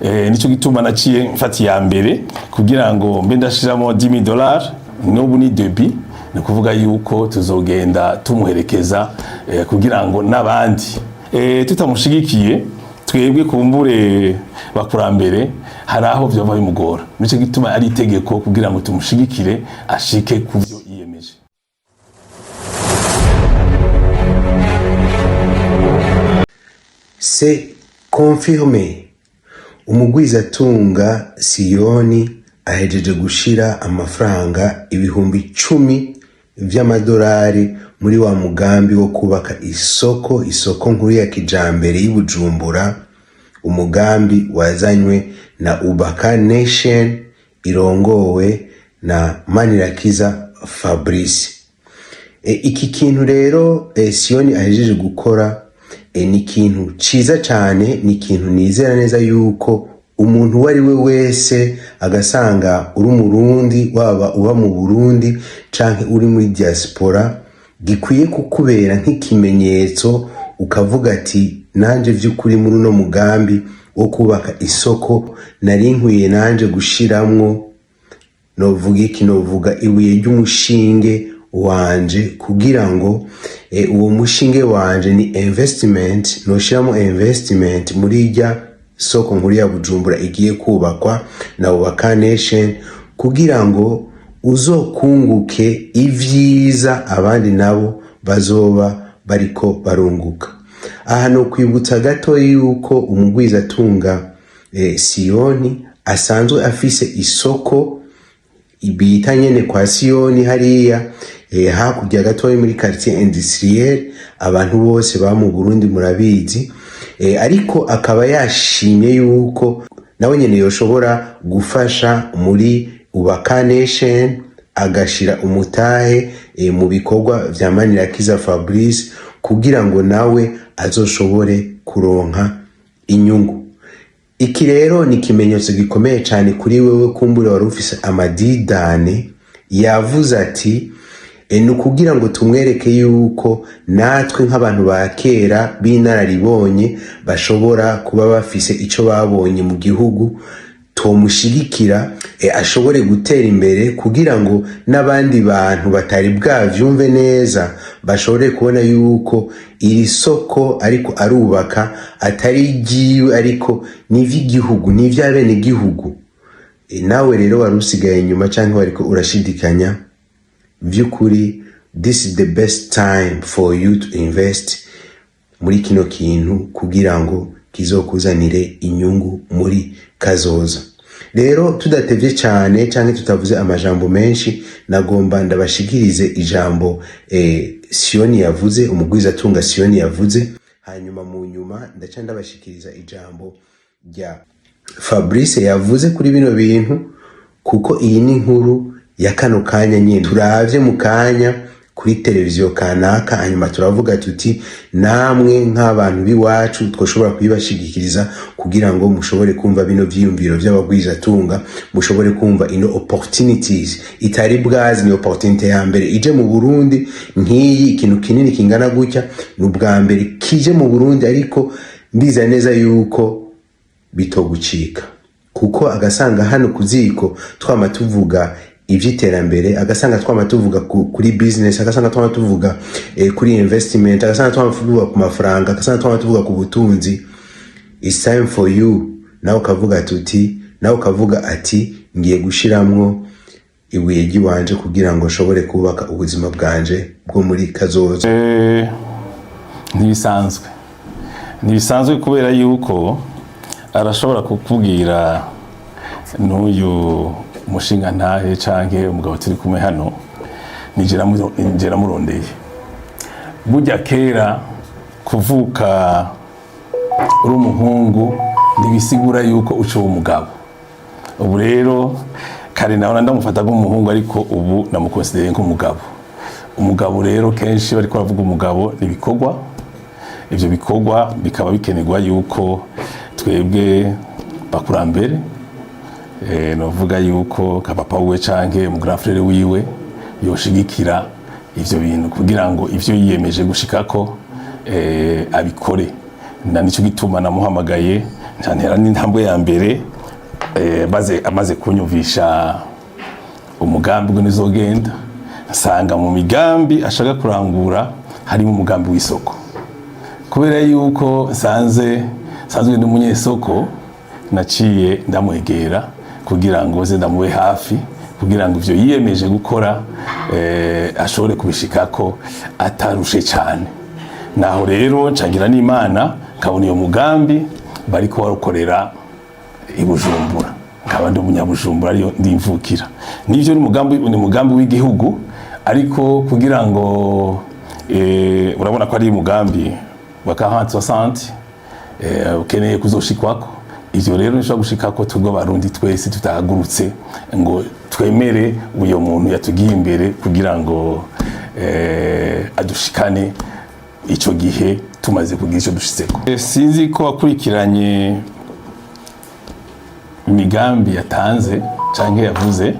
Nico gituma naciye mfata iya mbere kugira ngo mbe ndashiramo 10,000 dollars. N'ubu ni début, ni ukuvuga yuko tuzogenda tumuherekeza kugira ngo n'abandi tutamushigikiye twebwe kumbure bakurambere hari aho vyova bimugora. Nico gituma ari itegeko kugira ngo tumushigikire ashike ku vyo yiyemeje. C'est confirmé. Umugwizatunga Siyoni ahejeje gushira amafaranga 10,000 vy'amadolari muri wa mugambi wo kubaka isoko nkuru ya kijambere y'i Bujumbura, umugambi wazanywe na Ubaka Nation irongowe na Manirakiza Fabrice. Iki kintu rero Siyoni ahejeje gukora ni ikintu ciza cane, ni ikintu nizera neza yuko umuntu uwo ari we wese agasanga uri Umurundi, waba uba mu Burundi canke uri muri diaspora, gikwiye kukubera nk'ikimenyetso, ukavuga ati: "Nanje vy'ukuri muri uno mugambi wo kubaka isoko nari nkwiye nanje gushiramwo, novuga iki, novuga ibuye ry'umushinge wanje, kugira ngo uwo mushinge wanje ni investment, noshiramo investment muri irya soko nkuru ya Bujumbura igiye kubakwa na Ubaka Nation, kugira ngo uzokunguke ivyiza abandi nabo bazoba bariko barunguka." Aha no kwibutsa gato yuko umugwizatunga Siyoni asanzwe afise isoko bita nyene kwa Siyoni hariya hakurya gatoya muri quartier industriel. Abantu bose ba mu Burundi murabizi. Ariko akaba yashimye yuko nawe nyene yoshobora gufasha muri Ubaka Nation, agashira umutahe mu bikorwa vya Manirakiza Fabrice, kugira ngo nawe azoshobore kuronka inyungu. Iki rero ni ikimenyetso gikomeye cyane kuri wewe kumbure wari ufise amadidane. Yavuze ati ni ukugira ngo tumwereke yuko natwe nk'abantu ba kera b'inararibonye bashobora kuba bafise ico babonye mu gihugu, tomushigikira ashobore gutera imbere, kugira ngo n'abandi bantu batari bwavyumve neza bashobore kubona yuko iri soko ariko arubaka atari iryiwe, ariko ni ivy'igihugu, ni ivy'abenegihugu. Nawe rero wari usigaye inyuma canke wariko urashidikanya, vy'ukuri this is the best time for you to invest muri kino kintu, kugira ngo kizokuzanire inyungu muri kazoza. Rero tudatevye cane canke tutavuze amajambo menshi, nagomba ndabashikirize ijambo Siyoni yavuze, umugwizatunga Siyoni yavuze. Hanyuma mu nyuma ndaca ndabashikiriza ijambo rya Fabrice yavuze kuri bino bintu, kuko iyi ni inkuru ya kano kanya nyine turavye mu kanya kuri televiziyo kanaka. Hanyuma turavuga tuti namwe nk'abantu b'iwacu twoshobora kuyibashigikiriza kugira ngo mushobore kumva bino vyiyumviro vy'abagwizatunga, mushobore kumva ino opportunities itari bwazi. Ni opportunity ya mbere ije mu Burundi nk'iyi, ikintu kinini kingana gutya ni ubwa mbere kije mu Burundi. Ariko ndiza neza yuko bitogucika, kuko agasanga hano ku ziko twama tuvuga ivy'iterambere, agasanga twama tuvuga kuri business, agasanga twama tuvuga kuri investment, agasanga twama tuvuga ku mafaranga, agasanga twama tuvuga ku butunzi. It's time for you nawe ukavuga tuti, nawe ukavuga ati: "Ngiye gushiramwo ibuye ry'iwanje kugira ngo nshobore kubaka ubuzima bwanje bwo muri kazoza." Ntibisanzwe, ntibisanzwe, kubera yuko arashobora kukubwira n'uyu mushinga ntahe canke umugabo turi kumwe hano, nije namurondeye. Burya kera kuvuka uri umuhungu ntibisigura yuko uca uba umugabo. Ubu rero kare nawe ndamufata nk'umuhungu, ariko ubu namukonsidere nk'umugabo. Umugabo rero, kenshi bariko baravuga umugabo ni ibikorwa. Ivyo bikorwa bikaba bikenerwa yuko twebwe bakurambere, novuga yuko ka papa wiwe canke mu grand frère wiwe yoshigikira ivyo bintu kugira ngo ivyo yiyemeje gushikako abikore. Na nico gituma namuhamagaye. Ntantera n'intambwe ya mbere, maze amaze kunyumvisha umugambi ngo nizogenda, nsanga mu migambi ashaka kurangura harimo umugambi w'isoko. Kubera yuko nsanzwe ndi umunyesoko, naciye ndamwegera kugira ngo ze ndamube hafi, kugira ngo ivyo yiyemeje gukora ashobore kubishikako atarushe cyane. Naho rero ncagira n'Imana nkabona iyo mugambi bariko barukorera i Bujumbura, nkaba ndi umunyabujumbura, ariyo ndimvukira. Nivyo, ni umugambi w'igihugu, ariko kugira ngo urabona ko ari umugambi wa 40 60 ukeneye kuzoshikwako. Ivyo rero nishobora gushikako twebwe Abarundi twese tutahagurutse ngo twemere uyo muntu yatugiye imbere kugira ngo adushikane ico gihe tumaze kugira ico dushitseko. Sinzi ko wakurikiranye imigambi yatanze canke yavuze.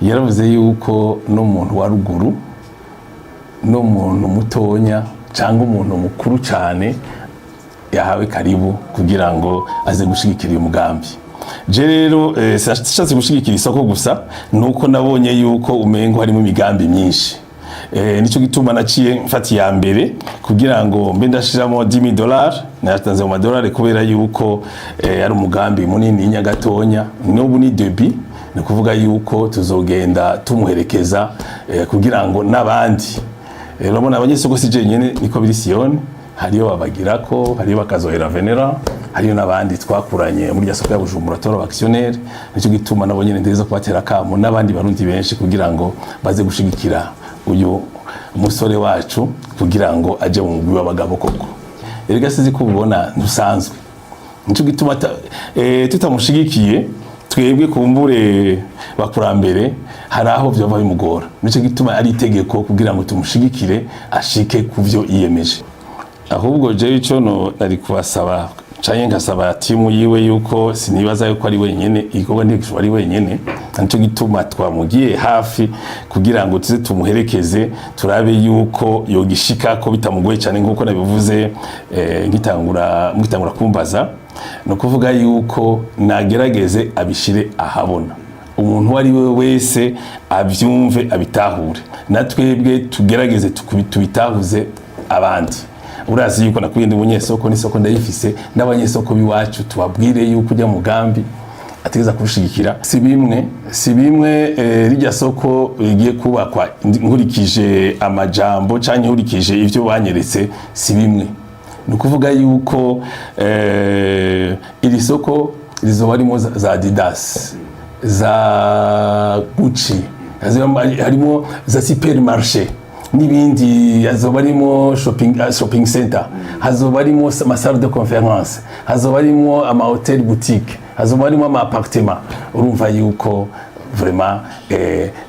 Yaravuze yuko n'umuntu wa ruguru, n'umuntu mutonya cyangwa umuntu mukuru cyane yahawe karibu kugira ngo aze gushigikira uyu mugambi. Je rero sinashatse gushigikira isoko gusa, nuko nabonye yuko umengo harimo imigambi myinshi. Nico gituma naciye mfata iya mbere kugira ngo mbe ndashiramo 10,000 dollars. Nayatanze mu madolari kubera yuko ari umugambi munini nyagatonya. N'ubu ni début, ni ukuvuga yuko tuzogenda tumuherekeza kugira ngo n'abandi. Urabona abanyesoko si jenyene, niko biri Siyoni, hariyo babagirako, hariyo bakazohera Venera, hariyo n'abandi twakuranye muri rya soko ya Bujumbura tora actionnaire. Nico gituma nabo nyene ndeza kubatera kamo n'abandi Barundi benshi kugira ngo baze gushigikira uyu musore wacu kugira ngo aje mu mugwi w'abagabo koko. Erega sizi ko ubona ntusanzwe, nico gituma tutamushigikiye twebwe kumbure bakurambere hari aho vyova bimugora. Nico gituma ari itegeko kugira ngo tumushigikire ashike ku vyo yiyemeje. Ahubwo jewe ico no nari kubasaba canke nkasaba timu yiwe, yuko sinibaza yuko ari wenyene, igikorwa ntigishobora ari wenyene. Nico gituma twamugiye hafi kugira ngo tuze tumuherekeze, turabe yuko yogishika ko bitamugoye cyane, nkuko nabivuze ngitangura kumbaza. No kuvuga yuko nagerageze abishire ahabona, umuntu uwo ari we wese abyumve, abitahure, na twebwe tugerageze tubitahuze abandi. Urazi yuko nakwiye ndi umunyesoko, n'isoko ndayifise, n'abanyesoko b'iwacu tubabwire yuko ujya mugambi ategeza kurushigikira. Si bimwe rijya soko rigiye kubakwa, nkurikije amajambo canke nkurikije ivyo banyeretse, si bimwe. Ni ukuvuga yuko iri soko rizoba harimo za Adidas, za Gucci, harimo za supermarché n'ibindi, hazoba harimo shopping center, hazoba harimo ama salle de conférence, hazoba harimo ama hôtel boutique, hazoba harimo ama appartement. Urumva yuko vraiment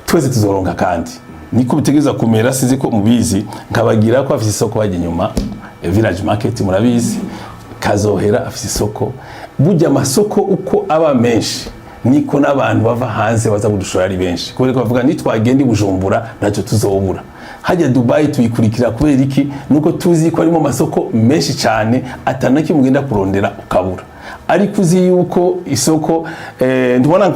twese tuzoronka, kandi niko bitegereza kumera. Sinzi ko mubizi, nkabagira ko afise isoko bajya inyuma, Village Market murabizi, Kazohera afise isoko. Burya amasoko uko aba menshi niko n'abantu bava hanze baza kudushora ari benshi, kubera ko bavuga nitwagenda i Bujumbura ntacyo tuzobura. Hajya Dubai tuyikurikira kubera iki? Nuko tuzi ko harimo amasoko menshi cyane, atanakimwe ugenda kurondera ukabura. Ariko uzi yuko isoko ndubona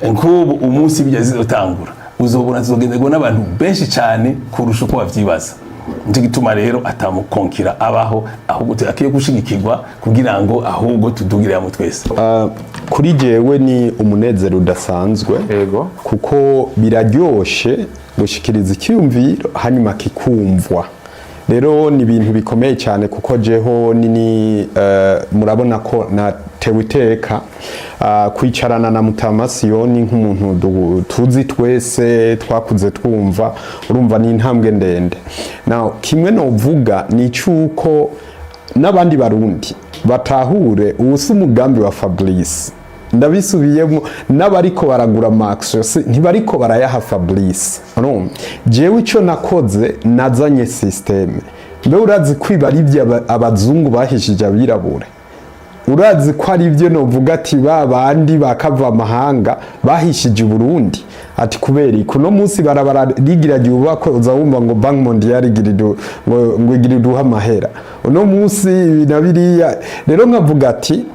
nk'ubu umunsi bijya zizotangura, uzobona zizogenderwa n'abantu benshi cyane kurusha uko bavyibaza. Nicyo gituma rero atamukonkira abaho, ahubwo akwiye gushigikirwa kugira ngo ahubwo tudugire hamwe twese. Kuri jewe ni umunezero udasanzwe kuko biraryoshe gushikiriza icyumviro hanyuma kikumvwa. Rero ni ibintu bikomeye cyane, kuko jeho nini murabona ko natewe iteka kwicarana na Mutama Siyoni nk'umuntu tuzi twese twakuze twumva. Urumva ni intambwe ndende. Now, kimwe novuga ni cyuko n'abandi Barundi batahure ubu si umugambi wa Fabrice. Ndabisubiyemo, n'abariko baragura Max ntibariko barayaha Fabrice. Urumva, jewe icyo nakoze, nazanye système. Mbe urazi kwiba ari ibyo abazungu bahishije abirabure? Urazi ko ari ibyo novuga ati ba bandi bakava amahanga bahishije Uburundi? Ati kubera iki uno munsi barabara rigira ryubakwe, uza wumva ngo Banque Mondiale igira ngo igira iduha amahera? Uno munsi ibi na biriya. Rero nkavuga ati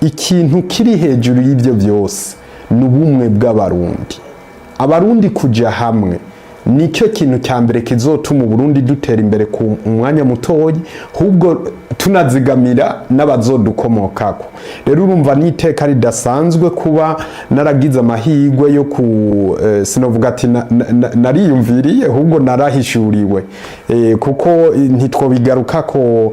ikintu kiri hejuru y'ibyo byose ni ubumwe bw'Abarundi. Abarundi kuja hamwe nicyo kintu cya mbere kizotuma Uburundi dutera imbere ku mwanya mutoyi, ahubwo tunazigamira n'abazodukomokako. Rero urumva n'iteka ridasanzwe kuba naragize amahirwe yo ku sinovuga ati nariyumviriye, ahubwo narahishuriwe, kuko ntitwobigaruka ko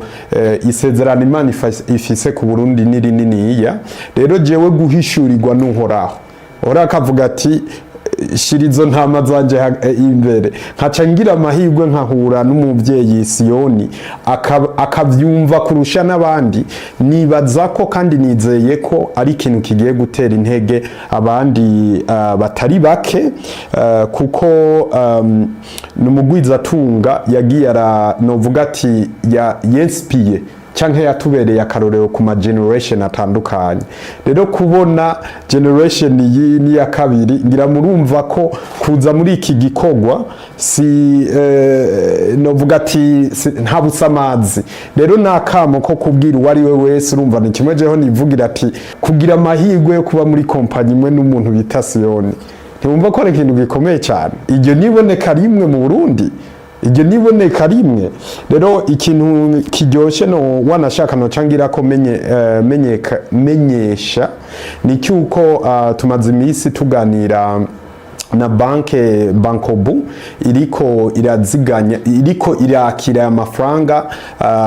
isezerano Imana ifise ku Burundi ni rininiya. Rero jewe guhishurirwa n'Uhoraho, Uhoraho akavuga ati: "Shira izo ntama zanje imbere", nkaca ngira amahirwe nkahura n'umubyeyi Siyoni akavyumva kurusha n'abandi. Nibaza ko kandi nizeye ko ari ikintu kigiye gutera intege abandi batari bake, kuko ni umugwizatunga yagiye ara novuga ati ya yensipiye canke yatubereye akarorero ku ma generation atandukanye. Rero kubona generation iyi n'iya kabiri, ngira murumva ko kuza muri iki gikorwa si novuga ati nta busamazi. Rero nakamo ko kubwira uwo ari we wese, urumva ni kimwe jeho nivugira ati kugira amahirwe yo kuba muri kompanyi imwe n'umuntu bita Siyoni, ntiwumva ko ari ikintu gikomeye cyane? Iryo niboneka rimwe mu Burundi, iryo niboneka rimwe. Rero ikintu kiryoshye no wanashaka no cangira ko menyesha ni cyuko tumaze iminsi tuganira na banke Bancobu iriko iraziganya, iriko irakira aya mafaranga.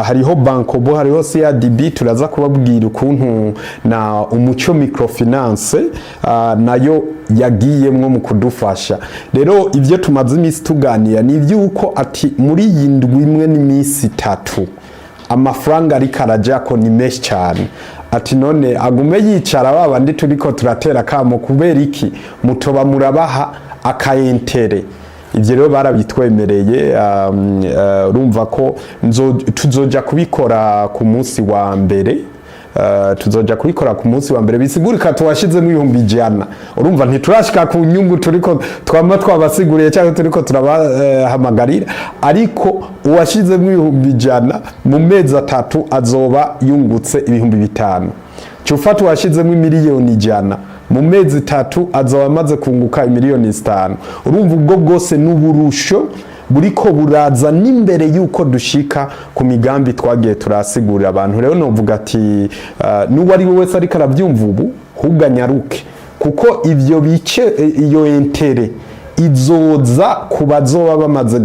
Hariho Bancobu, hariho CRDB. Turaza kubabwira ukuntu na Umuco Microfinance nayo yagiyemwo mu kudufasha. Rero ibyo tumaze iminsi tuganira ni iby'uko ati muri iyi ndwi imwe n'iminsi 3 amafaranga ariko arajako ni menshi cyane. Ati none agume yicara babandi turiko turatera kamo, kubera iki mutoba murabaha aka intérêt? Ibyo rero barabitwemereye. Urumva ko tuzoja kubikora ku munsi wa mbere. Tuzoja kubikora ku munsi wa mbere, bisigurika tuwashizemo 100,000. Urumva ntiturashika ku nyungu turiko twama twabasiguriye cyangwa turiko turabahamagarira, ariko uwashizemo 100,000 mu mezi 3 azoba yungutse 5000. Cufata uwashizemo 100,000,000 mu mezi 3 azoba amaze kunguka 5 miliyoni. Urumva ubwo bwose n'uburusho buriko buraza n'imbere yuko dushika ku migambi twagiye turasigurira abantu. Rero novuga ati n'uwo ari we wese ariko arabyumva ubu, ahubwo anyaruke, kuko ivyo bice iyo intérêt izoza ku bazoba bamaze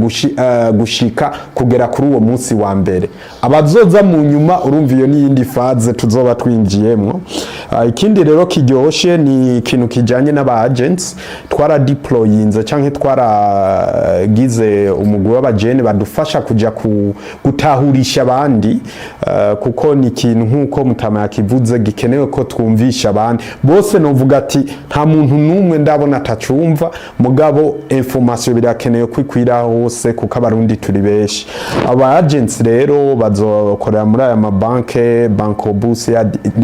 gushika kugera kuri uwo munsi wa mbere. Abazoza mu nyuma, urumva iyo n'iyindi phase tuzoba twinjiyemwo. Ikindi rero kiryoshe ni ikintu kijanye n'aba agents twara deployinze canke twaragize umugwi w'abajene badufasha kuja gutahurisha abandi, kuko ni ikintu nk'uko Mutama yakivuze gikenewe ko twumvisha abandi bose. Novuga ati nta muntu n'umwe ndabona atacumva, mugabo information birakenewe kwikwira hose kuko Abarundi turi benshi. Aba agents rero bazokorera muri aya mabanke Bancobu,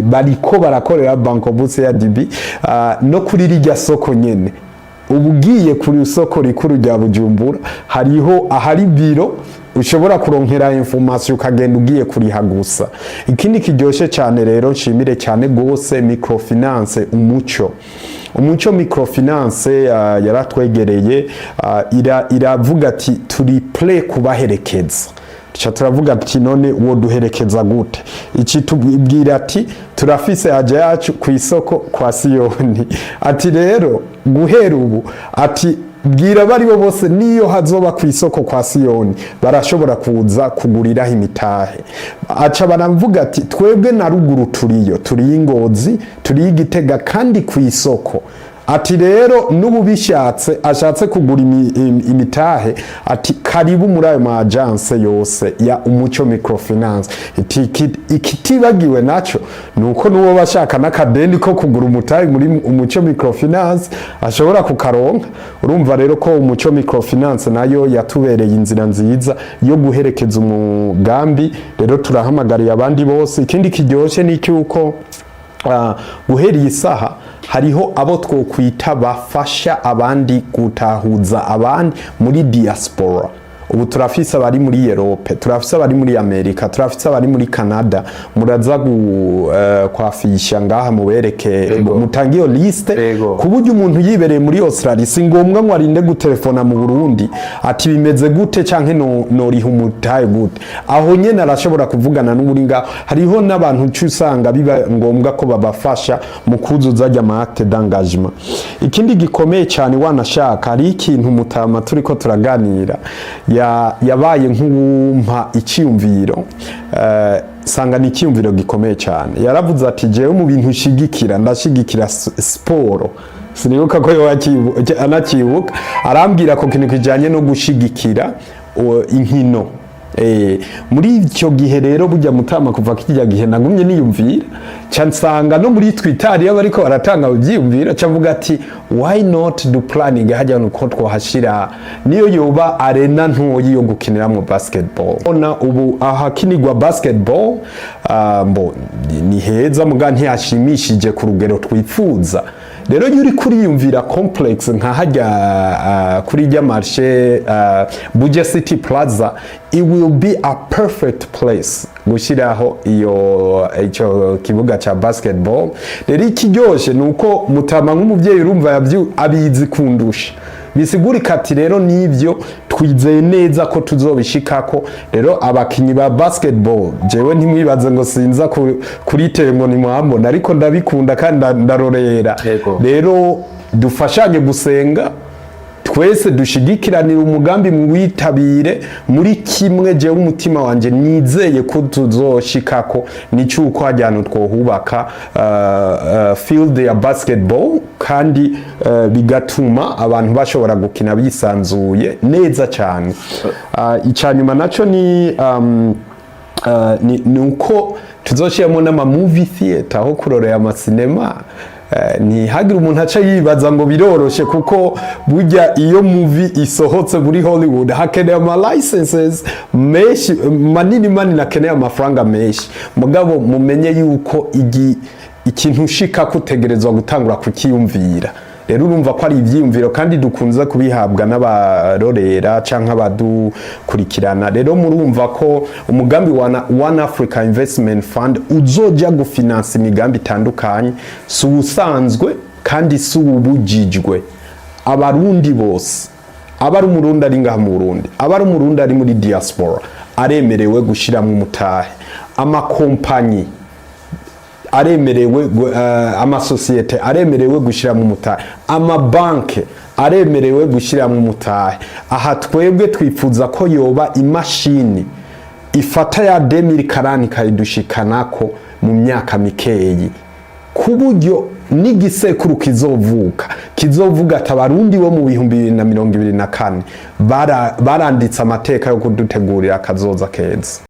bariko barakorera Bancobu, CRDB, no kuri rirya soko nyene. Ubu ugiye kuri isoko rikuru rya Bujumbura, hariho ahari biro ushobora kuronkera information, ukagenda ugiye kuriha gusa. Ikindi kiryoshe cyane rero, nshimire cyane gose microfinance Umuco. Umuco Microfinance yaratwegereye, iravuga ati turi prêt kubaherekeza. Tuca turavuga ati none uwo duherekeza gute? Iki tubwira ati turafise agent yacu ku isoko kwa Siyoni. Ati rero guhera ubu, ati bwira abari bo bose niyo hazoba ku isoko kwa Siyoni barashobora kuza kuguriraho imitahe. Aca baravuga ati twebwe na ruguru turiyo, turiyo Ingozi, turiyo Igitega kandi ku isoko. Ati rero n'ubu bishatse ashatse kugura imitahe, ati karibu muri ayo ma agence yose ya Umuco Microfinance. Iti ikitibagiwe naco nuko nuwo bashaka n'akadeni ko kugura umutahe muri Umuco Microfinance ashobora kukaronka. Urumva rero ko Umuco Microfinance nayo yatubereye inzira nziza yo guherekeza umugambi. Rero turahamagariye abandi bose. Ikindi kiryoshe ni cyuko guhera iyi saha hariho abo twokwita bafasha abandi gutahuza abandi muri diaspora. Ubu turafise abari muri Europe, turafise abari muri Amerika, turafise abari muri Canada. Muraza kwafisha ngaha mubereke, mutange iyo liste, ku buryo umuntu yibereye muri Australia si ngombwa ngo arinde gutelefona mu Burundi ati bimeze gute canke no noriha umutahe gute. Aho nyene arashobora kuvugana n'uri ngaho. Hariho n'abantu uca usanga biba ngombwa ko babafasha mu kuzuza ajya ama acte d'engagement. Ikindi gikomeye cyane, wanashaka hari ikintu mutama turiko turaganira yabaye nk'uwumpa icyiyumviro, sanga ni icyiyumviro gikomeye cyane. Yaravuze ati: "Jewe mu bintu nshigikira, ndashigikira siporo." Sinibuka ko yoba anakibuka. Arambwira ko kintu kijanye no gushigikira inkino. Muri icyo gihe rero, burya mutama, kuva kirya gihe nagumye niyumvira, ca nsanga no muri Twitter iyo bariko baratanga ivyiyumviro, ca mvuga ati: "Why not do planning hajya nuko twohashira niyo yoba arena ntoyi yo gukiniramwo basketball?" Ona ubu ahakinirwa basketball, mbo ni heza, muga ntiyashimishije ku rugero twifuza. Rero iyo uri kuriyumvira complex nka hajya kuri rya marché, Buja City Plaza, it will be a perfect place gushyiraho iyo icyo kibuga ca basketball. Rero ikiryoshe ni uko mutama nk'umuvyeyi urumva abizi kundusha. Bisigurika ati rero nibyo twizeye neza ko tuzobishikako. Rero abakinyi ba basketball, jewe ntimwibaze ngo sinza kuri tele ngo nimwambona, ariko ndabikunda kandi ndarorera. Rero dufashanye gusenga twese, dushigikiranira umugambi muwitabire muri kimwe. Jewe umutima wanje nizeye ko tuzoshikako ni cyuko hajyana twohubaka field ya basketball, kandi bigatuma abantu bashobora gukina bisanzuye neza cyane. Icanyuma naco ni uko tuzoshiramo n'ama movie theater, aho kurorera amasinema. Ntihagire umuntu aca yibaza ngo biroroshe, kuko burya iyo movie isohotse muri Hollywood hakeneye ama licenses menshi manini manini, akeneye amafaranga menshi. Mugabo mumenye yuko ikintu ushika kutegerezwa gutangura kukiyumvira. Rero urumva ko ari ibyiyumviro kandi dukunze kubihabwa n'abarorera canke abadukurikirana. Rero murumva ko umugambi wa One Africa Investment Fund uzoja gufinansa imigambi itandukanye, si uwusanzwe kandi si uwubujijwe. Abarundi bose, aba ari Umurundi ari ngaha mu Burundi, aba ari Umurundi ari muri diaspora, aremerewe gushiramwo umutahe. Amakompanyi aremerewe, amasosiyete aremerewe gushyiramo umutahe, amabanke aremerewe gushyiramo umutahe. Aha twebwe twifuza ko yoba imashini ifata ya 2040 ikayidushikanako mu myaka mikeyi, ku buryo n'igisekuru kizovuka kizovuga ati: "Abarundi bo mu 2024 baranditse amateka yo kudutegurira akazoza keza."